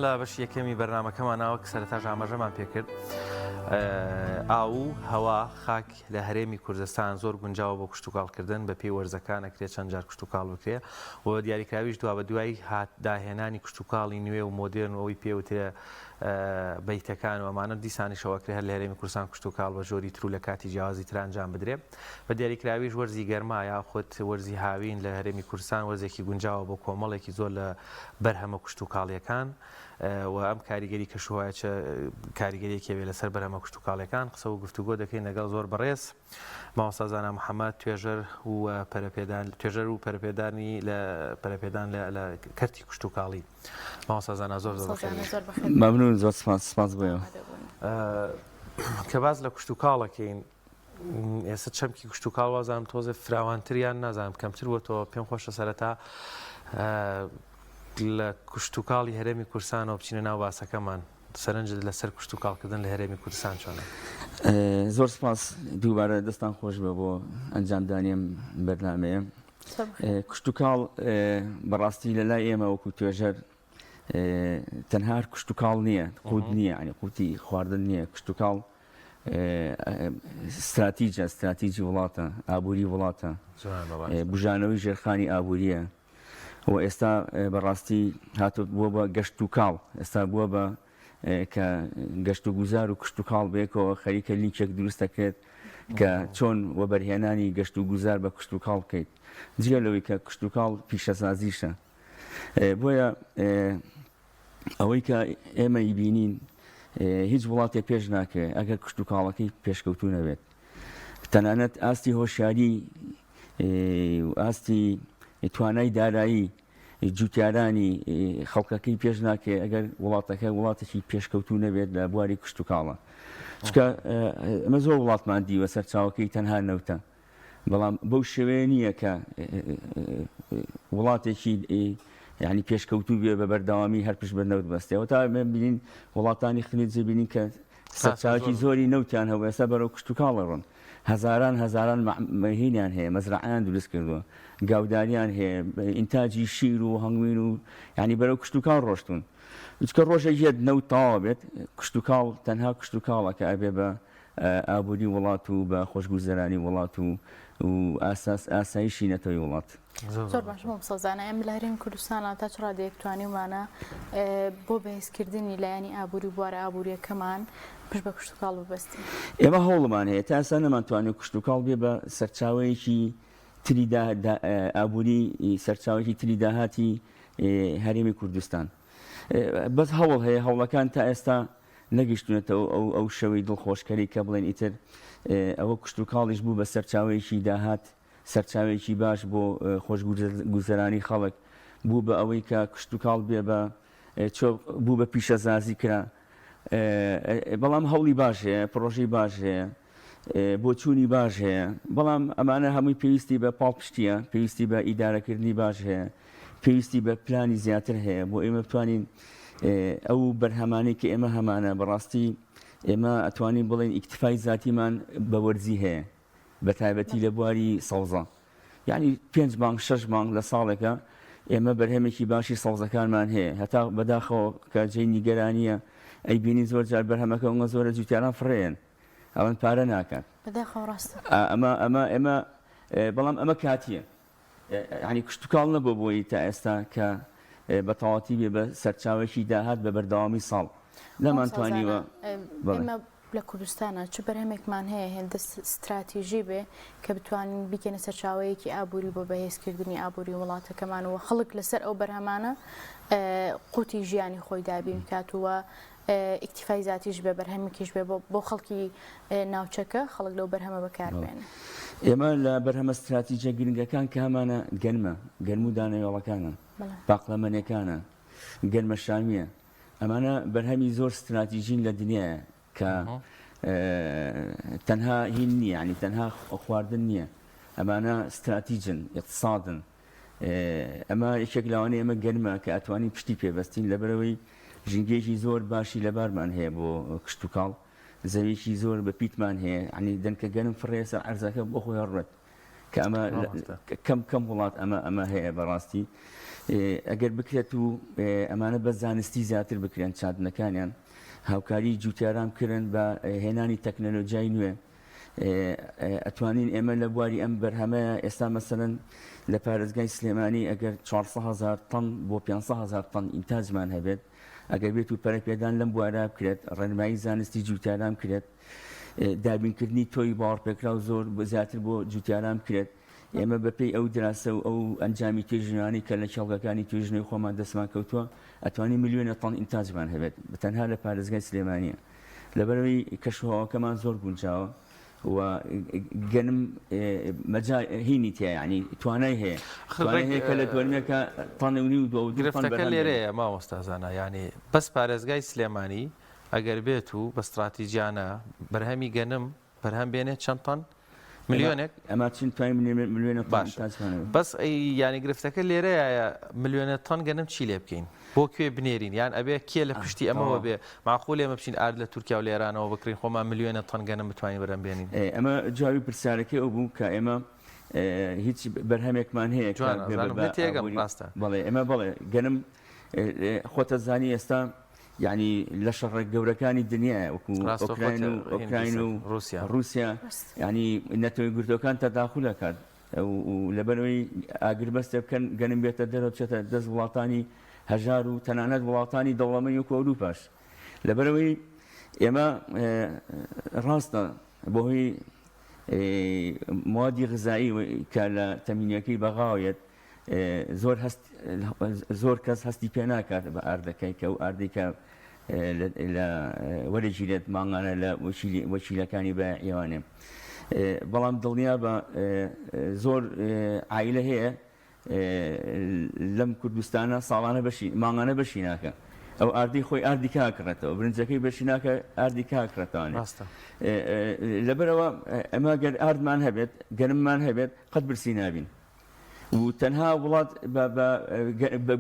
لە بەشی یەکەمی بەرنامەکەمانە وەک سەرەتاش ئاماژەمان پێکرد ئاو و هەوا خاک لە هەرێمی کوردستان زۆر گونجاوە بۆ کشتوکاڵکردن بە پێی وەرزەکان ئەکرێت چەند جار کشتوکاڵ بکرێ و دیاریکراویش دوا بە دوای هات داهێنانی کشتوکاڵی نوێ و مۆدێرن و ئەوەی پێوترێ بەیتەکان و ئەمانە دیسانیشەوە ئەکرێ هەر لە هەرێمی کوردستان کشتوکاڵ بە جۆری تر و لە کاتی جیاوازی تر ئەنجام بدرێ بە دیاریکراویش وەرزی گەرما یاخود وەرزی هاوین لە هەرێمی کوردستان وەرزێکی گونجاوە بۆ کۆمەڵێکی زۆر لە بەرهەمە کشتوکاڵییەکان و ئەم کاریگەری کەشوهوایە چ کاریگەریەکی هەبێت لەسەر بەرهەمە کشتوکاڵیەکان قسە و گفتوگۆ دەکەین لەگەڵ زۆر بەڕێز مامۆستا زانا محەممەد توێژەر و پەرەپێدان توێژەر و پەرەپێدانی لە پەرەپێدان لە کەرتی کشتوکاڵی مامۆستا زانا زۆر زۆر بەخێر ممنون زۆر سپاس سپاس بۆ کە باس لە کشتوکاڵەکەین ئێستا چەمکی کشتوکاڵ وازانم تۆزێ فراوانتر یان نازانم کەمتر بۆتەوە پێم خۆشە سەرەتا لە کشتوکاڵی هەرێمی کوردستانەوە بچینە ناو باسەکەمان سەرنجت لەسەر کشتوکاڵکردن لە هەرێمی کوردستان چۆنە؟ زۆر سپاس دووبارە دەستان خۆش بێ بۆ ئەنجامدانی ئەم بەرنامەیە. کشتوکاڵ بەڕاستی لە لای ئێمە وەکو توێژەر تەنها هەر کشتوکاڵ نییە قوت نییە ینی قوتی خواردن نییە کشتوکاڵ ستراتیجە، ستراتیجی وڵاتە، ئابووری وڵاتە، بوژانەوەی ژێرخانی ئابوورییە و ئێستا بەڕاستی هاتووە بووە بە گەشت و کاڵ، ئێستا بووە بە کە گەشت و گوزار و کشتوکاڵ بەیەکەوە خەریکە لینکێک دروست دەکرێت کە چۆن وەبەرهێنانی گەشت و گوزار بە کشتوکاڵ بکەیت، جگە لەوەی کە کشتوکاڵ پیشەسازیشە. بۆیە ئەوەی کە ئێمە ئیبینین هیچ وڵاتێک پێش ناکەوێت ئەگەر کشتوکاڵەکەی پێشکەوتوو نەبێت تەنانەت ئاستی هۆشیاری و ئاستی توانای دارایی جوتیارانی خەڵکەکەی پێش ناکەوێت ئەگەر وڵاتەکە وڵاتێکی پێشکەوتوو نەبێت لە بواری کشتوکاڵە چکە ئەمە زۆر وڵاتمان دیوە سەرچاوەکەی تەنها نەوتە بەڵام بەو شێوەیە نییە کە وڵاتێکی یعنی پێشکەوتوو بێ بە بەردەوامی هەر پشت بە نەوت بەستێەوە تا بینین وڵاتانی خلیج بینین کە سەرچاوی زۆری نەوتیان هەبوو ئێستا بەرەو کشتوکاڵ ڕۆن هەزاران هەزاران مەهینیان هەیە مەزرعیان دروست کردووە گاوداریان هەیە ئینتاجی شیر و هەنگوین و ینی بەرەو کشتوکاڵ ڕۆشتون چکە ڕۆژێک یەت نەوت تەواو بێت کشتوکاڵ تەنها کشتوکاڵەکە ئەبێ بە ئابووری وڵات و بە خۆشگوزەرانی وڵات و و ئاسایشی نەتەوەی وڵات. زۆر باش مامۆستا زانا ئێمە لە هەرێمی کوردستانا تا چ ڕادەیەک توانیومانە بۆ بەهێزکردنی لایەنی ئابووری و بوارە ئابوورییەکەمان پشت بە کشتوکاڵ ببەستین؟ ئێمە هەوڵمان هەیە تا ئێستا نەمانتوانیوە کشتوکاڵ بێ بە سەرچاوەیەکی تری ئابووری سەرچاوەیەکی تری داهاتی هەرێمی کوردستان بەس هەوڵ هەیە هەوڵەکان تا ئێستا نەگەیشتوونەتەوە ئەو ئەو شەوەی دڵخۆشکەری کە بڵێن ئیتر ئەوە کشتوکاڵیش بوو بە سەرچاوەیەکی داهات، سەرچاوەیەکی باش بۆ خۆشگوزەرانی خەڵک، بوو بە ئەوەی کە کشتوکاڵ بێ بە چۆ بوو بە پیشەسازی کرا. بەڵام هەوڵی باش هەیە، پڕۆژەی باش هەیە. بۆچوونی باش هەیە، بەڵام ئەمانە هەمووی پێویستی بە پاڵپشتییە، پێویستی بە ئیدارەکردنی باش هەیە، پێویستی بە پلانی زیاتر هەیە بۆ ئێمە بتوانین ئەو بەرهەمانەی کە ئێمە هەمانە بەڕاستی ئێمە ئەتوانین بڵێین ئیکتفای زاتیمان بە وەرزی هەیە بە تایبەتی لە بواری سەوزە یعنی پێنج مانگ شەش مانگ لە ساڵێکە ئێمە بەرهەمێکی باشی سەوزەکانمان هەیە هەتا بەداخەوە کە جێی نیگەرانیە ئەیبینین زۆر جار بەرهەمەکە ئەوە زۆرە جوتیاران فڕێن ئەوەن پارە ناکات. بەداخەوە ڕاستە. ئەمە ئەمە ئێمە بەڵام ئەمە کاتیە یانی کشتوکاڵ نەبووە بۆی تا ئێستا کە بە تەواتی بێ بە سەرچاوەیەکی داهات بە بەردەوامی ساڵ نەمانتوانیوە بەڵێ. ئێمە لە کوردستانا چ بەرهەمێکمان هەیە هێندە ستراتیژی بێ کە بتوانین بیکەینە سەرچاوەیەکی ئابووری بۆ بەهێزکردنی ئابووری وڵاتەکەمان و خەڵک لەسەر ئەو بەرهەمانە قوتی ژیانی خۆی دابین بکات و ئیکتیفای زاتیش بێ بەرهەمێکیش بێ بۆ خەڵکی ناوچەکە خەڵک لەو بەرهەمە بەکار بێنێ. ئێمە لە بەرهەمە ستراتیجە گرنگەکان کە هەمانە گەنمە، گەنم و دانەوێڵەکانە، باقلەمەنیەکانە، گەنمە شامییە، ئەمانە بەرهەمی زۆر ستراتیژین لە دنیایە کە تەنها هین نییە یانی تەنها خواردن نییە ئەمانە ستراتیجن، ئیقتسادن. ئەمە یەکێک لەوانەیە ئێمە گەرمە کە ئەتوانین پشتی پێ بەستین لەبەرئەوەی ژینگەیەکی زۆر باشی لەبارمان هەیە بۆ کشتوکاڵ زەویەکی زۆر بە پیتمان هەیە یانی دەنکە گەنم فڕێ سەر عەرزەکە بۆ خۆی هەڕوێت. کە ئەمە کەم کەم وڵات ئەمە ئەمە هەیە بەڕاستی ئەگەر بکرێت و ئەمانە بە زانستی زیاتر بکرێن چاندنەکانیان هاوکاری جوتیاران بکرن بە هێنانی تەکنەلۆجیای نوێ ئەتوانین ئێمە لە بواری ئەم بەرهەمەیە ئێستا مەسەلەن لە پارێزگای سلێمانی ئەگەر 400 هزار تەن بۆ 500 هزار تەن ئینتاجمان هەبێت ئەگەر بێت و پەرەپێدان لەم بوارە بکرێت ڕێنمایی زانستی جوتیاران بکرێت دابینکردنی تۆی باوەڕپێکراو زۆر زیاتر بۆ جوتیاران بکرێت ئێمە بەپێی ئەو دراسە و ئەو ئەنجامی توێژینەوانەی کە لە کێڵگەکانی توێژینەوەی خۆمان دەستمان کەوتووە ئەتوانین ملیۆنە تەن ئینتاجمان هەبێت بە تەنها لە پارێزگای سلێمانیە لەبەرئەوەی کەشوهەواکەمان زۆر گونجاوە و گەنم مەجا هینی تیا یعنی توانای هەیە توانای هەیە کە لە دووەمێکە تەن و نیو دو دو تەن گرفتەکە بەرهەم بێنێت. لێرەیە مامۆستا زانا یعنی بەس پارێزگای سلێمانی ئەگەر بێت و بە ستراتیجیانە بەرهەمی گەنم بەرهەم بێنێت چەند تەن؟ ملیۆنێک؟ ئەما چین توانین ملیۆنە تەن باشە تاجمان هەبێت. بەس ئەی یانی گرفتەکە لێرەیە ملیۆنە تەن گەنم چی لێ بکەین؟ بۆ کوێ بنێرین؟ یان ئەبێ کێ لە پشتی ئەمەوە تەواو. بێ؟ مەعقولە ئێمە بچین ئارد لە تورکیا و لە ئێرانەوە بکڕین خۆمان ملیۆنە تەن گەنم بتوانین بەرهەم بێنین؟ ئەمە جوابی پرسیارەکەی ئەو بوو کە ئێمە هیچ بەرهەمێکمان هەیە کە جوانە بێ بە ئەزانم لێ تێگەم ئابووری ڕاستە. بەڵێ ئێمە بەڵێ گەنم خۆتە زانی ئێستا یانی لە شەڕە گەورەکانی دنیایە وەکو ڕاستە خۆت ئۆکراین و هین ئۆکراین و ڕووسیا. ڕووسیا یانی نەتەوە یەکگرتووەکان تەداخول ئەکات و لەبەرئەوەی ئاگربەستێ بکەن گەنم بێتە دەرەوە بچێتە دەست وڵاتانی هەژار و تەنانەت وڵاتانی دەوڵەمەنی وەکو ئەوروپاش لەبەرئەوەی ئێمە ڕاستە بەهۆی موادی غزایی کە لە تەمینیەکەی بەغاوە یەت زۆر هەست زۆر کەس هەستی پێ ناکات بە ئاردەکەی کە ئەو ئاردەی کە لە وەرەگیرێت مانگانە لە وەکیلەکانی بە ئێوانێ بەڵام دڵنیا بە زۆر عیلە هەیە لەم کوردستانە ساڵانە بەشی مانگانە بەشی ناکە ئەو ئاردی خۆی ئاردی کاکڕێتەوە برنجەکەی بەشی ناکە ئاردی کاکڕێتوانێت لەبەرەوە ئەمە گەر ئاردمان هەبێت گەنممان هەبێت قەت برسی نابین و تەنها وڵات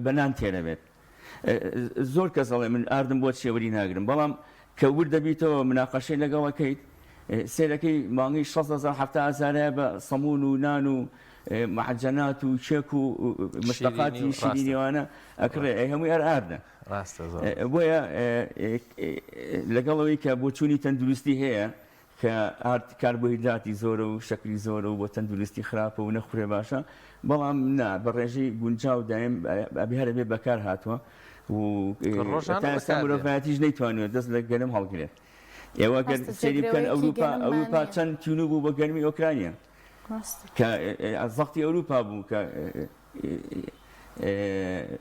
بە نان تێرەبێت. زۆر کەس ئەڵێ من ئاردم بۆ چیە وەری ناگرم، بەڵام کە ورد دەبیتەوە مناقەشەی لەگەڵ ئەکەیت سەیرەکەی مانگی 60 هەزار 70 هەزارەیە بە سەمون و نان و معجنات و کێک و مشتەقاتی شیرینیوانە ئەکڕێ ئەی هەمووی هەر ئاردە. ڕاستە زۆر. بۆیە لەگەڵ ئەوەی کە بۆچوونی تەندروستی هەیە کە ئارد کاربۆهیدراتی زۆرە و شەکری زۆرە و بۆ تەندروستی خراپە و نەخورێ باشە، بەڵام نا بە ڕێژەی گونجاو دایم ئەبێ هەر ئەبێ بەکار هاتووە و ڕۆژانە تا ئێستا بەکار دێن. مرۆڤایەتیش نەیتوانیوە دەست لە گەنم هەڵگرێت. ئێوە گەر ڕاستە سەیری بکەن جێگرەوەیەکی ئەوروپا گەنممان ئەوروپا نییە. چەند تینوو بوو بە گەنمی ئۆکرانیا ڕاستە. کە زەختی ئەوروپا بوو کە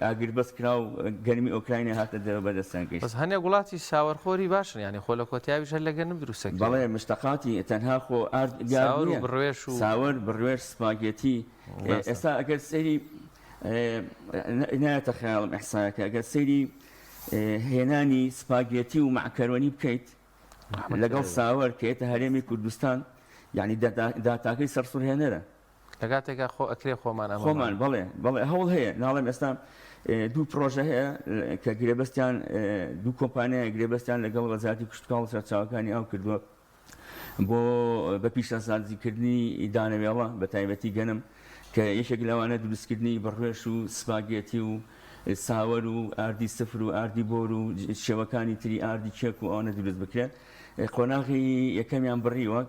ئاگربەست کرا و گەنمی ئۆکراینیا هاتە دەرەوە بەدەستیان گەیشت. بەس هەنێک وڵاتیش ساوەرخۆری باشن یانی خۆ لە کۆتاییش هەر لە گەنم دروست ئەکرێ. بەڵێ مشتەقاتی تەنها خۆ ئارد گارد ساوەر و نییە بڕوێش و. ساوەر بڕوێش سپاگێتی ڕاستە. ئێستا ئەگەر سەیری نایەتە خەیاڵم ئیحسایەکە ئەگەر سەیری هێنانی سپاگێتی و مەعکەرۆنی بکەیت ڕەحمەت لەگەڵ لێ بێ. ساوەر کە یەتە هەرێمی کوردستان یانی داتاکەی سەرسوڕهێنەرە. لە کاتێکا خۆ ئەکرێ خۆمان ئەمەمان. خۆمان بەڵێ بەڵێ هەوڵ هەیە ناڵێم ئێستا دوو پرۆژە هەیە کە گرێبەستیان دوو کۆمپانیای گرێبەستیان لەگەڵ وەزارەتی کشتوکاڵ و سەرچاوەکانی ئاو کردووە بۆ بە پیشەسازیکردنی دانەوێڵە بە تایبەتی گەنم کە یەکێک لەوانە دروستکردنی بڕوێش و سپاگێتی و ساوەر و ئاردی سفر و ئاردی بۆر و شێوەکانی تری ئاردی کێک و ئەوانە دروست بکرێت قۆناغی یەکەمیان بڕیوە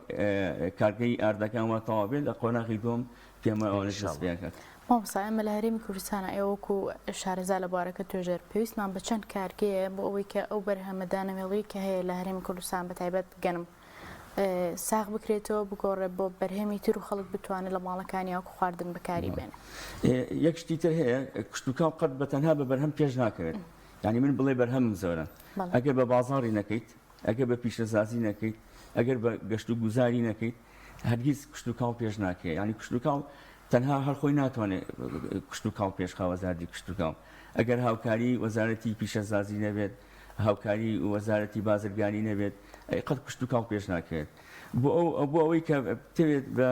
کارگەی ئاردەکان وا تەواو بێت لە قۆناغی دووەم پێم وایە ئەوانەش دەست پێ ئەکات. مامۆستا ئێمە لە هەرێمی کوردستانا ئێوە وەکو شارەزا لە بوارەکە توێژەر پێویستمان بە چەند کارگەیە بۆ ئەوەی کە ئەو بەرهەمە دانەوێڵەی کە هەیە لە هەرێمی کوردستان بە تایبەت گەنم ساغ بکرێتەوە بگۆڕێ بۆ بەرهەمی تر و خەڵک بتوانێت لە ماڵەکانی وەکو خواردن بەکاری بێنێ؟ یەک شتی تر هەیە کشتوکاڵ قەت بە تەنها بە بەرهەم پێش ناکەوێت یانی من بڵێ بەرهەمم زۆرە ئەگەر بە بازاڕی نەکەیت ئەگەر بە پیشەسازی نەکەیت ئەگەر بە گەشت و گوزاری نەکەیت هەرگیز کشتوکاڵ پێش ناکەوێت یانی کشتوکاڵ تەنها هەر خۆی ناتوانێت کشتوکاڵ پێشخا وەزارەتی کشتوکاڵ ئەگەر هاوکاری وەزارەتی پیشەسازی نەبێت هاوکاری وەزارەتی بازرگانی نەبێت قەت کشتوکاڵ پێش ناکەوێت بۆ ئەو بۆ ئەوەی کە بتەوێت بە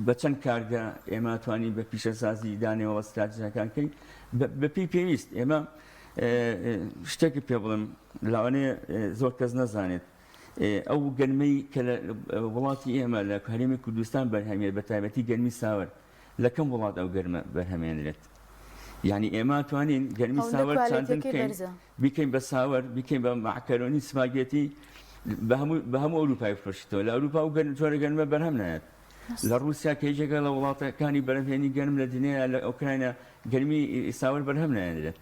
بە چەند کارگە ئێمە توانین بە پیشەسازی دانەوە ستراتیژەکان کەین بەپێی پێویست ئێمە شتێکی پێ بڵێم لاوانەیە زۆر کەس نەزانێت. ئەو گەنمەی کە لە وڵاتی ئێمە لە هەرێمی کوردستان بەرهەمێت بە تایبەتی گەنمی ساوەر لە کەم وڵات ئەو گەرمە بەرهەمێنرێت یعنی ئێمە توانین گەرمی ئەوەندە ساوەر چاندن کوالێتیەکەی بکەین بەرزە. بیکەین بە ساوەر بیکەین بە مەعکەرۆنی سپاگێتی بە هەموو بە هەموو ئەوروپای بفرۆشیتەوە لە ئەوروپا ئەو گەرم جۆرە گەنمە بەرهەم نایەت لە ڕووسیا کە یەکێکە لە وڵاتەکانی بەرهەمهێنی گەنم لە دنیا لە ئۆکراینا گەرمی ساوەر بەرهەم نایەنرێت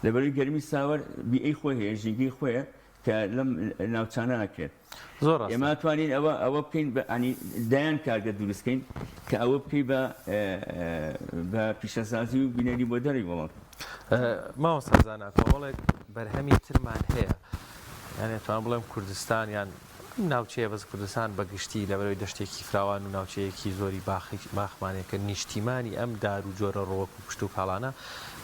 لەبەرەوەی گەرمی ساوەر بیئەی خۆی هەیە ژینگەی خۆیە کە لەم ناوچانە ئەکرێت. زۆر ڕاستە. ئێمە توانین ئەوە ئەوە بکەین بە ینی دەیان کارگە دروست کەین کە ئەوە بکەی بە بە پیشەسازی و بینەری بۆ دەرەوەی وڵات. مامۆستا زانا کۆمەڵێک بەرهەمی ترمان هەیە یانێ توانم بڵێم کوردستان یان ناوچەیە بەس کوردستان بە گشتی لەبەرەوەی دەشتێکی فراوان و ناوچەیەکی زۆری باخی باخمانەیە کە نیشتیمانی ئەم دار و جۆرە ڕوەک و کشتوکاڵانە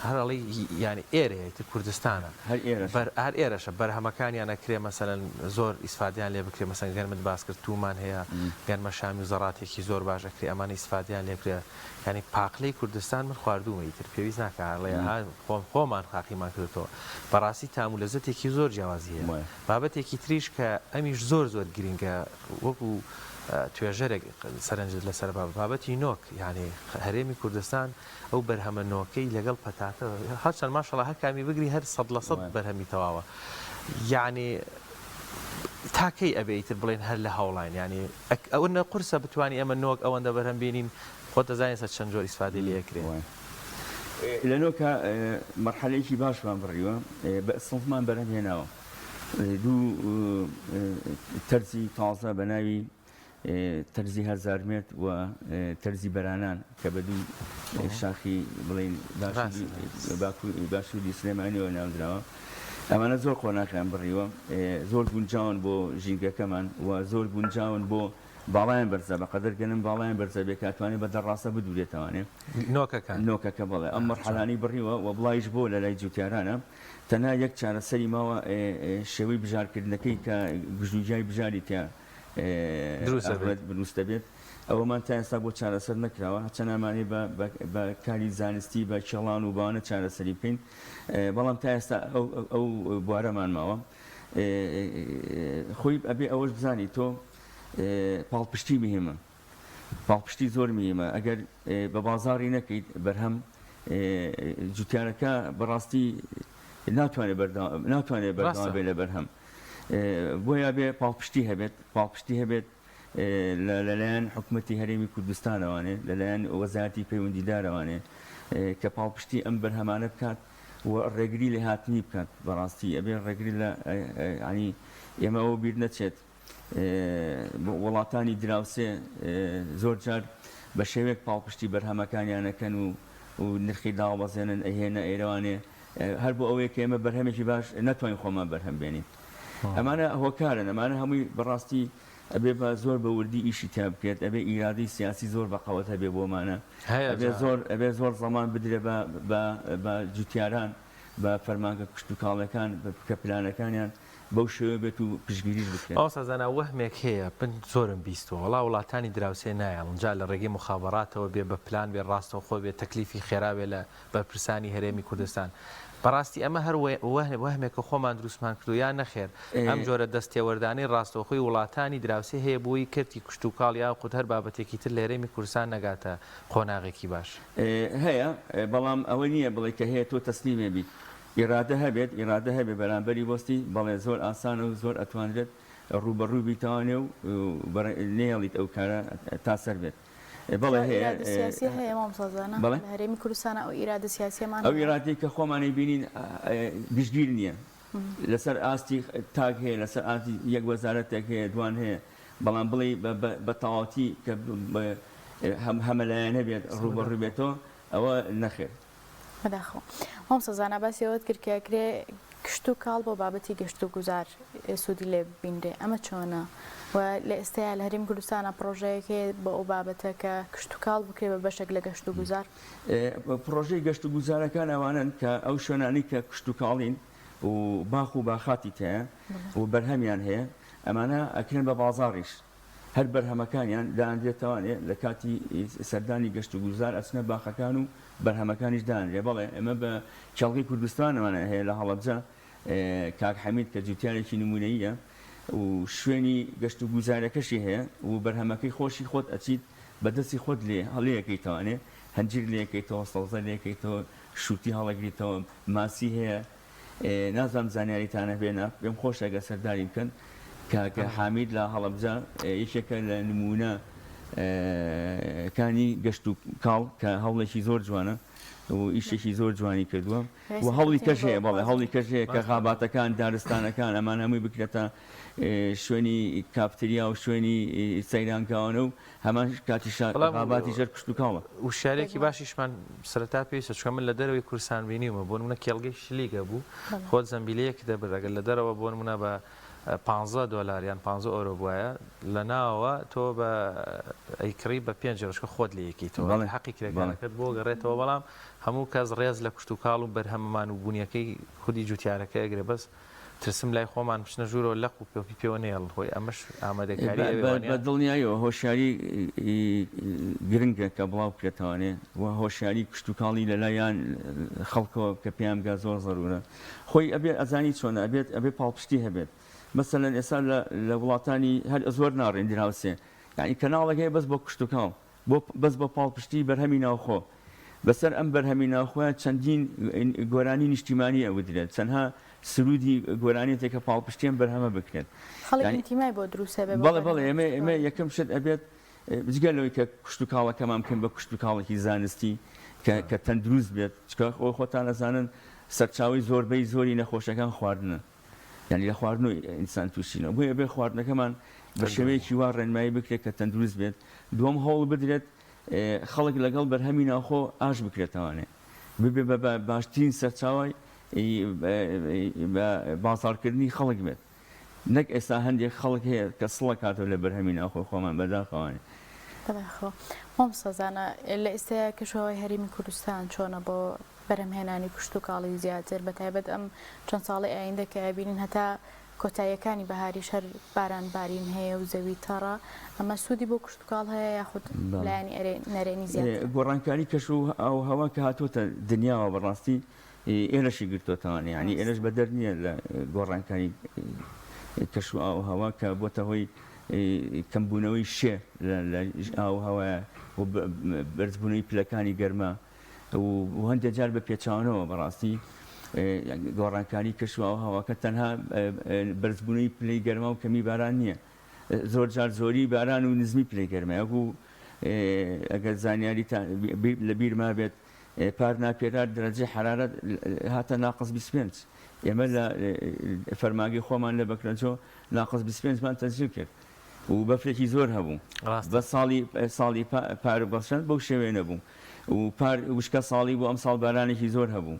هەر ئەڵێی یانی ئێرەیە ئیتر کوردستانە هەر ئێرەشە. بەر هەر ئێرەشە بەرهەمەکانیان ئەکرێ مەسەلەن زۆر ئیسفادەیان لێ بکرێ مەسەلەن گەنمت باس کرد توومان هەیە گەنمە شامی و زەڕاتێکی زۆر باش ئەکرێ ئەمانە ئیسفادەیان لێ بکرێ یانی پاقلەی کوردستان من خواردوومە ئیتر پێویست ناکا ئەڵێ ها خۆم خۆمان خاقیمان کردۆتەوە بەڕاستی تام و لەزەتێکی زۆر جیاوازی هەیە وایە. بابەتێکی تریش کە ئەمیش زۆر زۆر گرینگە وەکو توێژەرێک سەرنجت لەسەر بابەتی نۆک یانی هەرێمی کوردستان ئەو بەرهەمە نۆکەی لەگەڵ پەتاتە هەرچەند ماشەڵا هەر کامی بگری هەر 100% بەرهەمی تەواوە یعنی تا کەی ئەبێ ئیتر بڵێن هەر لە هەوڵاین یعنی ئەوە نە قورسە بتوانی ئێمە نۆک ئەوەندە بەرهەم بێنین خۆت دەزانین سەر چەند جۆر ئیسفادەی لێ ئەکرێ. لە نۆکە مەرحەلەیەکی باشمان بڕیوە بە سنفمان بەرهەم هێناوە دوو تەرزی تازە بە ناوی تەرزی هەزارمێرد و تەرزی بەرانان کە بە دوو شاخی بڵین باشووری سلێمانیەوە ناودراوە ئەمانە زۆر قۆناخیان بڕیوە زۆر گونجاون بۆ ژینگەکەمان و زۆر گونجاون بۆ باڵایان بەرزە بەقەدەر گەنم باڵایان بەرزە بێ کاتوانێت بە دەڕاستە بدورێتوانێ نۆکەکە نۆکەکە بەڵێ ئەم مەرحەلانی بڕیوە و بڵایش بۆ لە لای جوتیارانە تەنها یەک چارەسەری ماوە شێوەی بژارکردنەکەی کە گژوگیای بژاری تیا دروست دەبێت ئەوەمان تا ئێستا بۆ چارەسەر نەکراوە هەرچەند ئەمانەی بە کاری زانستی بە کێڵان و بەوانە چارەسەری بکەین بەڵام تا ئێستا ئەو بوارەمان ماوە خۆی ئەبێ ئەوەش بزانی تۆ پاڵپشتی مهمە پاڵپشتی زۆر مهمە ئەگەر بە بازاڕی نەکەیت بەرهەم جوتیارەکە بەڕاستی ناتوانێت ناتوانێت بەردەوام بێت لە بەرهەم بۆیە بێ پاڵپشتی هەبێت پاڵپشتی هەبێت لەلایەن حکومەتی هەرێمی کوردستانەوانێ لەلایەن وەزارەتی پەیوەندیدارەوانێ کە پاڵپشتی ئەم بەرهەمانە بکات و ڕێگری لە هاتنی بکات بەڕاستی ئەبێ ڕێگری لە ینی ئێمە ئەوە بیر نەچێت وڵاتانی دراوسێ زۆر جار بە شێوەیەک پاڵپشتی بەرهەمەکانیانەکەن و و نرخی داوەبەزێنن ئەهێنە ئێرەوانێ هەر بۆ ئەوەیە کە ئێمە بەرهەمێکی باش نەتوانین خۆمان بەرهەم بێنین. ئەمانە هۆکارن، ئەمانە هەمووی بەڕاستی ئەبێ بە زۆر بە وردی ئیشی تیا بکرێت، ئەبێ ئیرادەی سیاسی زۆر بە قەوەت هەبێ بۆمانە، ئەبێ زۆر ئەبێ زۆر زەمان بدرێ بە بە بە جوتیاران، بە فەرمانگە کشتوکاڵیەکان کە پلانەکانیان بەو شێوە بێت و پشتگیریش بکرێن. مامۆستا زانا وەهمێک هەیە من زۆرم بیستوە وەڵا وڵاتانی دراوسێ نایەڵن جا لە ڕێگەی موخابەڕاتەوە بێ بە پلان بێ ڕاستەوخۆ بێ تەکلیفی خێرا بێ لە بەرپرسانی هەرێمی کوردستان. بەڕاستی ئەمە هەر وەهمێکە خۆمان دروستمان کردووە یا نەخێر ئەم جۆرە دەست تێوەردانەی ڕاستەوخۆی وڵاتانی دراوسێ هەیە بۆی کەرتی کشتوکاڵ یاخود هەر بابەتێکی تر لە هەرێمی کوردستان نەگاتە قۆناغێکی باش؟ هەیە، بەڵام ئەوە نییە بڵێی کە هەیە تۆ تەسلیمێ بیت. ئیرادە هەبێت، ئیرادە هەبێت بەرامبەری بوەستی، بەڵێ زۆر ئاسانە و زۆر ئەتوانرێت ڕووبەڕووی بیتەوانێ و نەیەڵیت ئەو کارە تا سەر بێت. بەڵێ ئەو هەیە. ئیرادە سیاسیە هەیە مامۆستا زانا؟ بەڵێ؟ لە هەرێمی کوردستان ئەو ئیرادە سیاسیەمان ئەو هەیە؟ ئیرادەی کە خۆمان ئەیبینین گشتگیر نییە. لەسەر ئاستی تاک هەیە، لەسەر ئاستی یەک وەزارەتێک هەیە، دوان هەیە، بەڵام بڵێی بە تەواوەتی کە هەمەلایەنە بێت، ڕووبەڕوو بێتەوە، ئەوە نەخێر. بەداخەوە. مامۆستا زانا باسی ئەوەت کرد کە ئەکرێ کشتوکاڵ بۆ بابەتی گەشتوگوزار سوودی لێ ببینرێ، ئەمە چۆنە؟ و لە ئێستایا لە هەرێمی کوردستانا پڕۆژەیەک هەیە بۆ ئەو بابەتە کە کشتوکاڵ بکرێ بە بەشێک لە گەشتوگوزار؟ پڕۆژەی گەشتوگوزارەکان ئەوانەن کە ئەو شوێنانەی کە کشتوکاڵین و باخ و باخاتی تیایە و بەرهەمیان هەیە ئەمانە ئەکرێن بە بازاڕیش. هەر بەرهەمەکانیان دانرێتەوانێ لە کاتی سەردانی گەشت و گوزار ئەچنە باخەکان و بەرهەمەکانیش دانرێ بەڵێ ئێمە بە کێڵگەی کوردستانمان هەیە لە هەڵەبجە کاک حەمید کە جوتیارێکی نمونەییە. و شوێنی گەشت و گوزارەکەشی هەیە و بەرهەمەکەی خۆشی خۆت ئەچیت بە دەستی خۆت لێ هەڵیەکەیتەوانێ هەنجیر لێکەیتەوە سەوزە لێکەیتەوە شوتی هەڵەگریتەوە ماسی هەیە نازانم زانیاریتان هەبێ نا پێم خۆشە گەر سەردانی بکەن کاک حامید لە هەڵەبجە یەکێکە لە نموونە کانی گەشت و کاڵ کە هەوڵێکی زۆر جوانە و ئیشێکی زۆر جوانی کردووە و هەوڵی کەش هەیە بەڵێ هەوڵی کەش هەیە کە غاباتەکان دارستانەکان ئەمان هەمووی بکرێتە شوێنی کافتریا و شوێنی سەیرانگاوانە و هەمان کاتیش بەڵام غاباتی ژێر کشتوکاڵە. وشیاریەکی باشیشمان سەرەتا پێویستە چونکە من لە دەرەوەی کوردستان بینیومە بۆ نمونە کێڵگەی شلیک هەبوو خۆت زەمبیلەیەکت دەبرد ئەگەر لە دەرەوە بۆ نمونە بە پانزە دۆلار یان پانزە ئۆرۆ بوایە لە ناوەوە تۆ بە ئەیکڕی بە پێنج ئۆرۆ چونکە خۆت لێیەکەیتەوە بەڵێ حەقی بەڵێ کرێکارەکەت بۆ گەڕێتەوە بەڵام هەموو کەس ڕێز لە کشتوکاڵ و بەرهەمەمان و بوونیەکەی خودی جوتیارەکە ئەگرێ بەس ترسم لای خۆمان بچنە ژوورەوە لەق و پۆپی پێوە نەیەڵن خۆی ئەمەش ئامادەکاری ئەوێ وانیە؟ بە دڵنیاییەوە هۆشیاری گرنگە کە بڵاو بکرێتەوانێ و هۆشیاری کشتوکاڵی لەلایان خەڵکەوە کە پێیان بگا زۆر زەرورە خۆی ئەبێ ئەزانی چۆنە ئەبێت ئەبێ پاڵپشتی هەبێت مەسەلەن ئێستا لە لە وڵاتانی هەر زۆر ناڕێن دراوسێ یانی کەناڵێک هەیە بەس بۆ کشتوکاڵ بۆ بەس بۆ پاڵپشتی بەرهەمی ناوخۆ بەسەر ئەم بەرهەمی ناوخۆیە چەندین گۆرانی نیشتیمانی ئەوترێت چەندها سرودی گۆرانیەتێک کە پاڵپشتی ئەم بەرهەمە بکرێت خەڵک یانی ئینتیمای بۆ دروست هەبێ بۆ بەڵێ بەڵێ بەرهەمە ئێمە ئێمە کشتوکاڵی. یەکەم شت ئەبێت جگە لەوەی کە کشتوکاڵەکەمان بکەین بە کشتوکاڵێکی زانستی کە کە تەندروست بێت چونکە خۆ خۆتان ئەزانن سەرچاوەی زۆربەی زۆری نەخۆشەکان خواردنە یانی لە خواردن و ئینسان تووشی نەبوو بۆیە بێ خواردنەکەمان بە شێوەیەکی وا ڕێنمایی بکرێت کە تەندروست بێت دووەم هەوڵ بدرێت خەڵک لەگەڵ بەرهەمی ناوخۆ ئاش بکرێتەوانێ ببێ بە باشترین سەرچاوی بازاڕکردنی خەڵک بێت نەک ئێستا هەندێک خەڵک هەیە کە سڵەکاتەوە لە بەرهەمی ناوخۆی خۆمان بەداخەوانێ. بەداخەوە مامۆستا زانا لە ئێستایا کەشوهەوای هەرێمی کوردستان چۆنە بۆ بەرهەمهێنانی کشتوکاڵی زیاتر بەتایبەت ئەم چەند ساڵەی ئایندە کە ئەبینین هەتا کۆتاییەکانی بەهاریش هەر باران بارین هەیە و زەوی تەڕە ئەمە سوودی بۆ کشتوکاڵ هەیە یاخود لایەنی نەرێنی زیاترە؟ گۆڕانکاری کەش و ئاووهەوا کە هاتۆتە دنیاوە بەڕاستی ئێرەشی گرتۆتەوانێ یانی ئێرەش بەدەر نییە لە گۆڕانکاری کەش و ئاووهەوا کە بۆتە هۆی کەمبوونەوەی شێ لە ئاووهەوایە و بەرزبوونەوەی پلەکانی گەرما و هەندێک جار بە پێچەوانەوە بەڕاستی گۆڕانکاری کەش و ئاووهەواکە تەنها بەرزبوونەوەی پلەی گەرما و کەمی باران نییە زۆر جار زۆری باران و نزمی پلەی گەرمایە وەکو ئەگەر زانیاریتان لە بیر مابێت پار ناپێرار دەرەجەی حەرارەت هاتە ناقس 25 ئێمە لە فەرمانگەی خۆمان لە بەکرەجۆ ناقس 25 مان تەسجیل کرد و بەفرێکی زۆر هەبوو ڕاستە. بەس ساڵی ساڵی پار بەسەر بەو شێوەیە نەبوو و پار وشکە ساڵی بوو ئەمساڵ بارانێکی زۆر هەبوو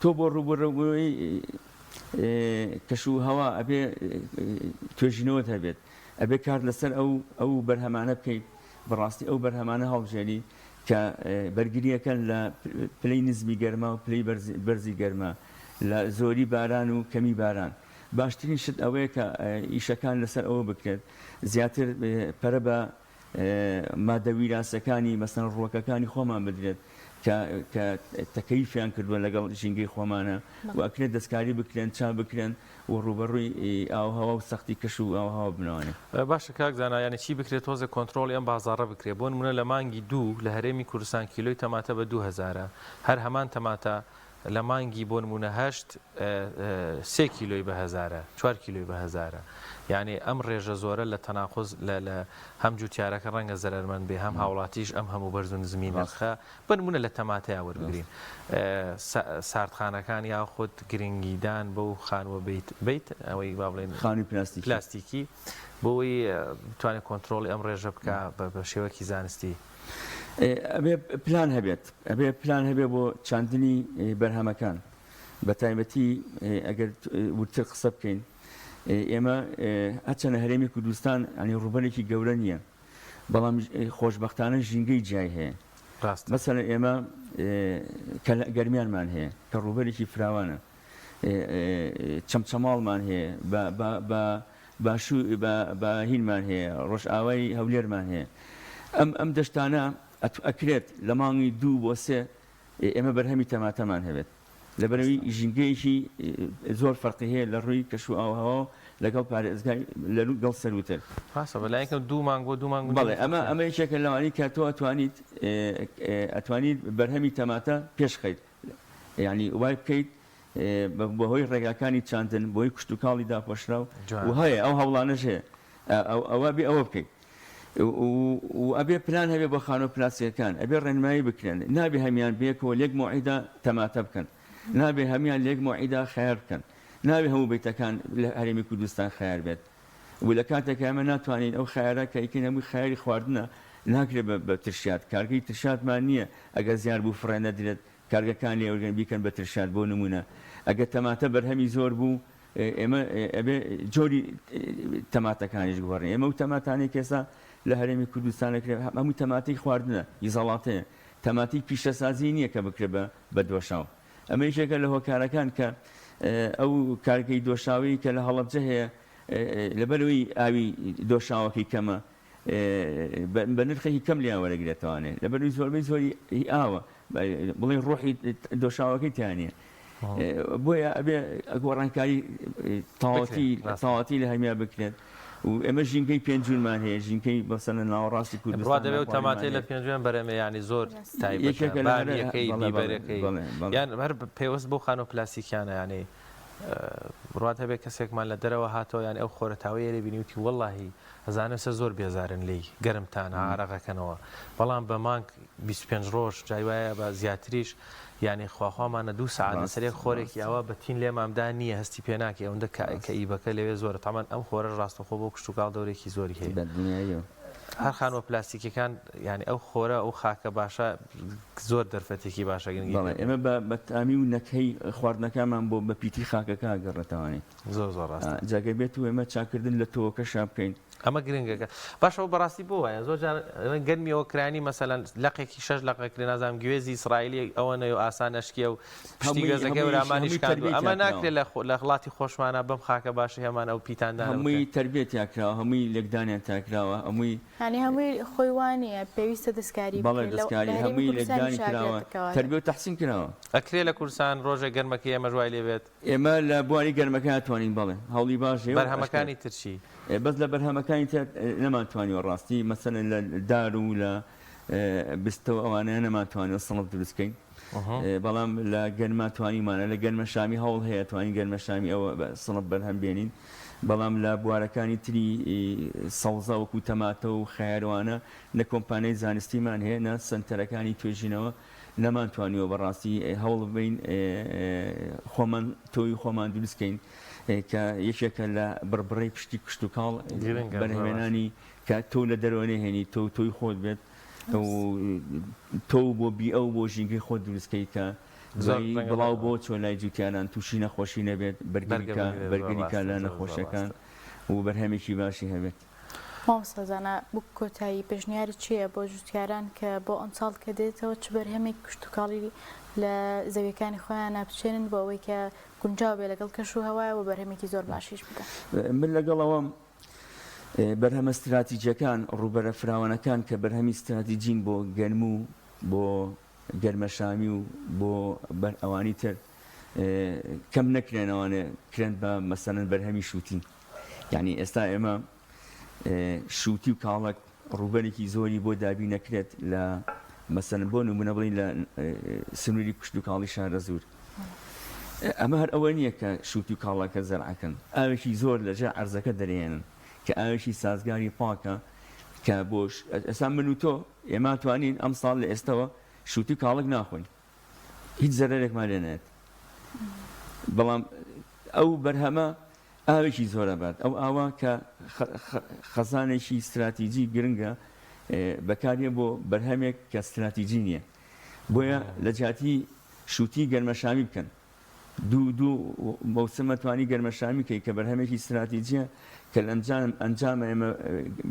تۆ بۆ ڕووبەڕووبوونەوەی کەش و هەوا ئەبێ توێژینەوەت هەبێت ئەبێ کار لەسەر ئەو ئەو بەرهەمانە بکەیت بەڕاستی ئەو بەرهەمانە هەڵبژێری کە بەرگریەکەن لە پلەی نزمی گەرما و پلەی بەرزی گەرما لە زۆری باران و کەمی باران باشترین شت ئەوەیە کە ئیشەکان لەسەر ئەوە بکرێت زیاتر پەرە بە مادە ویراسەکانی مەسەن ڕووەکەکانی خۆمان بدرێت کە کە تەکەیفیان کردووە لەگەڵ ژینگەی خۆمانە و ئەکرێت دەستکاری بکرێن چا بکرێن و ڕووبەڕووی ئاوهەوا و سەختی کەش و ئاوهەوا بنەوانێ. باشە کاک زانا یانی چی بکرێت تۆزێک کۆنترۆڵی ئەم بازاڕە بکرێت بۆ نمونە لە مانگی دوو لە هەرێمی کوردستان کیلۆی تەماتە بە دوو هەزارە هەر هەمان تەماتە لە مانگی بۆ نموونە هەشت سێ کیلۆی بە هەزارە چوار کیلۆی بە هەزارە یانی ئەم ڕێژە زۆرە لە تەناقوز لە لە هەم جوتیارەکە ڕەنگە زەرەرمەند بێ هەم هاوڵاتیش ئەم هەموو بەرز و نزمی نرخە بە نموونە لە تەماتەیا وەربگرین ساردخانەکان یاخود گرنگیدان بەو خانووە بیت بیت ئەوەی با بڵێن خانووی پلاستیکی پلاستیکی بۆی بتوانێت کۆنترۆڵی ئەم ڕێژە بکا بە شێوەکی زانستی. ئەبێ پلان هەبێت ئەبێ پلان هەبێ بۆ چاندنی بەرهەمەکان بە تایبەتی ئەگەر وردتر قسە بکەین ئێمە هەرچەنە هەرێمی کوردستان ئەنی ڕووبەرێکی گەورە نییە بەڵام خۆشببختانە ژینگەی جیای هەیە ڕاست مەسەلەن ئێمە گەرمیانمان هەیە کە ڕووبەرێکی فراوانە چەمچەماڵمان هەیە بە باشوور بە هینمان هەیە ڕۆژئاوای هەولێرمان هەیە ئەم ئەم دەشتانە ئەکرێت لە مانگی دوو بۆ سێ ئێمە بەرهەمی تەماتەمان هەبێت لەبەرەوەی ژینگەیەکی زۆر فەرقی هەیە لە ڕووی کەش و ئاوهەوا و لەگەڵ پارێزگای لەگەڵ سەرووتر. ڕاستە بە لایەکەم دوو مانگ بۆ دوو مانگ و نیو بەڵێ ئەمە ئەمە یەکێکە لەوانەی کە تۆ ئەتوانیت ئەتوانیت بەرهەمی تەماتە پێش خەیت یانی وای بکەیت بەهۆی ڕێگاکانی چاندن بۆی کشتوکاڵی داپۆشراو و هەیە ئەو هەوڵانەش هەیە ئەوە بێ ئەوە بکەیت و ئەبێ پلان هەبێ بۆ خانووە پلاستیکەکان ئەبێ ڕێنمایی بکرێن نابێ هەمیان بێکەوە لێک مۆعیدا تەماتە بکەن نابێ هەمیان لێک مۆعیدا خەیار بکەن نابێ هەموو بەیتەکان لە هەرێمی کوردستان خەیار بێت و لە کاتێکا ئێمە ناتوانین ئەو خەیارە کە ئەیکەین هەمووی خەیاری خواردنە ناکرێت بە ترشیات کارگەی ترشاتمان نییە ئەگەر زیان بوو فڕێ نەدرێت کارگەکان لێ وەرگرن بیکەن بە ترشات بۆ نموونە ئەگەر تەماتە بەرهەمی زۆر بوو ئێمە ئەبێ جۆری تەماتەکانیش گۆڕین ئێمە و تەماتانەی کە ئێستا لە هەرێمی کوردستان ئەکرێ هەمووی تەماتەی خواردنە ی زەڵاتەیە تەماتەی پیشەسازی نییە کە بکرێ بە بە دۆشاو ئەمە یەکێکە لە هۆکارەکان کە ئەو کارگەی دۆشاوی کە لە هەڵەبجە هەیە لەبەرەوەی ئاوی دۆشاوەکەی کەمە بە نرخێکی کەم لێیان وەرەگرێتەوانێ لەبەروی زۆربەی زۆری هی ئاوە بڵێن ڕۆحی دۆشاوەکەی تیا نییە بۆیە ئەبێ گۆڕانکاری تەواوەتی تەواوەتی لە هەمیا بکرێت و ئێمە ژینگەی پێنجوونمان هەیە ژینگەی بەسەنە ناوەڕاستی کوردستان بڕوا دەبێ و تەماتەی لە پێنجوێن بەرەمێ یانی زۆر تایبەتە یەکێکە لە هەرە بامیەکەی بەڵێ بەڵێ بیبەرەکەی بەڵێ بەڵێ یان هەر پەیوەست بەو خانووە پلاستیکیانە یانی بڕوات هەبێ کەسێکمان لە دەرەوە هاتەوە یانی ئەو خۆرەتاوەی ئێرەی بینی وتی وەڵاهی ئەزانم سە زۆر بێزارن لێی گەرمتانە عارەقەکەنەوە بەڵام بە مانگ 25 ڕۆژ جای وایە بە زیاتریش یانی خواخوامانە دوو سەعات لەسەر یەک ڕاست خۆرێکی ڕاست ئاوا بە تین لێمامدا نییە هەستی پێ ناکەی ئەوەندە کە ڕاست کەئیبەکە لەوێ زۆرە تەمان ئەم خۆرەش ڕاستەوخۆ بۆ کشتوکاڵ دەورێکی زۆری هەیە بە دڵنیاییەوە. هەر خانووە پلاستیکیەکان یانی ئەو خۆرە ئەو خاکە باشە زۆر دەرفەتێکی باشە گرنگی بەڵێ پێ بدەن. ئێمە بە بە تامی و نەکهەی خواردنەکانمان بۆ بە پیتی خاکەکە ئەگەڕێتەوانێ. زۆر زۆر ڕاستە. جا گەر بێت و ئێمە چاکردن لە تۆوەکەشا بکەین. ئەمە گرنگەکە باشە ئەو بەڕاستی بۆ وایە زۆر جار گەرمی ئۆکرانی مەسەلەن لەقێکی شەش لەق ئەکرێ نازانم گوێزی ئیسرائیلی ئەوەنەی و ئاسان ئەشکێ و پشتی هەمووی گوێزەکەی هەمووی ورامانی هەمووی شکاندووە تەربیەی ئەمە تیا ناکرێ کراوە. لە خۆ لە وڵاتی خۆشمانا بەم خاکە باشەی هەمان ئەو پیتاندانە هەمووی بکەن. تەربیەی تیا کراوە هەمووی لێکدانیان تیا کراوە هەمووی. یانی هەمووی خۆی وا نییە پێویستە دەستکاری بەڵێ بکرێت لە لە دەستکاری هەرێمی هەمووی کوردستانیش لێکدانی کراوە ئاگرێت کەواتە. تەربیە و تەحسین کراوە. ئەکرێ لە کوردستان ڕۆژێک گەرمەکەی ئێمەش وای لێ بێت؟ ئێمە لە بواری گەرمەکە ئەتوانین بەڵێ هەوڵی باش هەیە و ئەشکرێت. بەرهەمەکانی تر چی؟ بەس لە بەرهەمەکانی تر نەمانتوانیوە ڕاستی مەسەلەن لە دار و لە بستە و ئەوانەیە نەمانتوانیوە سڵف دروست کەین بەڵام لە گەنما توانیمانە لە گەنمە شامی هەوڵ هەیە توانین گەنمە شامی ئەوە سڵف بەرهەم بێنین بەڵام لە بوارەکانی تری سەوزە وەکو تەماتە و خەیاروانە نە کۆمپانیای زانستیمان هەیە نە سەنتەرەکانی توێژینەوە نەمانتوانیوە بەڕاستی هەوڵ ببەین خۆمان تۆوی خۆمان دروست کەین کە یەکێکە لە بڕبڕەی پشتی کشتوکاڵ گرنگە زۆر ڕاستە. بەرهەمێنانی کە تۆو لە دەرەوە نەهێنی تۆو تۆی خۆت بێت و تۆو بۆ بیئە و بۆ ژینگەی خۆت دروست کەی کە زۆر دوایی ڕەنگە بڵاو بۆ چۆ لای جوتیاران تووشی نەخۆشی نەبێت بەرگری بەرگە کا بگرێت زۆر بەرگری کا ڕاستە لە زۆر زۆر نەخۆشیەکان ڕاستە. و بەرهەمێکی باشی هەبێت. مامۆستا زانا بۆ کۆتایی پێشنیارت چییە بۆ جوتیاران کە بۆ ئەمساڵ کە دێتەوە چ بەرهەمێک کشتوکاڵی لە زەویەکانی خۆیانا بچێنن بۆ ئەوەی کە گونجاو بێ لەگەڵ کەش و هەوایە و بەرهەمێکی زۆر باشیش بدا؟ من لەگەڵ ئەوەم بەرهەمە ستراتیجیەکان، ڕووبەرە فراوانەکان کە بەرهەمی ستراتیجین بۆ گەنم و بۆ گەرمەشامی و بۆ بەر ئەوانی تر کەم نەکرێنەوانێ کرێن بە مەسەلەن بەرهەمی شووتی. یانی ئێستا ئێمە شووتی و کاڵەک ڕووبەرێکی زۆری بۆ دابین نەکرێت لە مەسەلەن بۆ نمونە بڵین لە سنووری کشتوکاڵی شارەزوور ئەمە هەر ئەوە نییە کە شووتی و کاڵەکە زەرعەکەن ئاوێکی زۆر لەژێر عەرزەکە دەرێنن کە ئاوێکی سازگاری پاکە کە بۆ ئێستا من و تۆ ئێمە توانین ئەمساڵ لە ئێستەوە شووتی و کاڵک ناخۆین هیچ زەرەرێکمان لێ نایەت بەڵام ئەو بەرهەمە ئاوێکی زۆر ئەبات، ئەو ئاوە کە خەزانێکی ستراتیجی گرنگە بەکاردێت بۆ بەرهەمێک کە ستراتیجی نییە، بۆیە لە جیاتی شووتی گەرمەشامی بکەن دوو دوو مەوسم ئەتوانی گەرمەشامی کەی کە بەرهەمێکی ستراتیجیە کە لە ئەنجام ئەنجامە ئێمە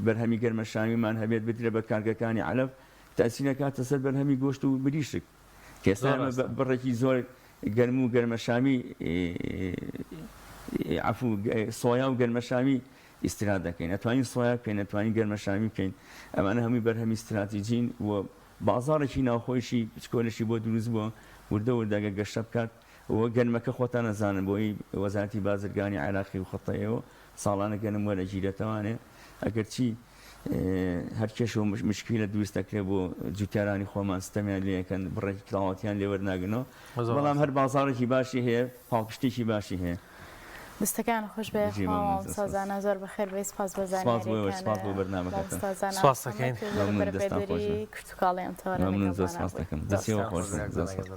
بەرهەمی گەرمەشامیمان هەبێت بدرێت بە کارگەکانی عەلەف تەئسیر ئەکاتە سەر بەرهەمی گۆشت و مریشک کە ئێستا زۆر ئێمە ڕاستە. بڕێکی زۆر گەرم و گەرمەشامی عەفو سۆیا و گەرمەشامی ئیستیراد دەکەین ئەتوانین سۆیا بکەین ئەتوانین گەرمەشامی بکەین ئەمانە هەمووی بەرهەمی ستراتیجین و بازاڕێکی ناوخۆیشی بچکۆلەشی بۆ دروست بووە وردە وردە گەر گەشە بکات. و گەنمەکە خۆتان ئەزانن بۆی وەزارەتی بازرگانی عێراقی و خەتەیەوە ساڵانە گەنم وەرەگیرێتەوانێ ئەگەرچی هەر کێشە و مشکیلە دروست دەکرێت بۆ جوتیارانی خۆمان ستەمیان لێ ئەکەن بڕێکی تەواوەتیان لێ وەرناگرنەوە بەڵام هەر بازاڕێکی باشی هەیە پاڵپشتێکی باشی هەیە. دەستەکان خۆش بێ بژی مامۆستا مامۆستا زانا زۆر بەخێر بێی سپاس بۆ سپاس بۆ ئێوەش زانیاریەکانت سپاس بۆ بەرنامەکەتان. مامۆستا زانا سپاس محەمەد دەکەین. توێژەر و مەمنون دەستان خۆش بێ. بەرەپێدەری کشتوکاڵی ئەم تەوەرە مەمنون زۆر لەگەڵمانا سپاس بووی. دەکەم زۆر دەستی سپاس. خۆش بێ زۆر سپاس.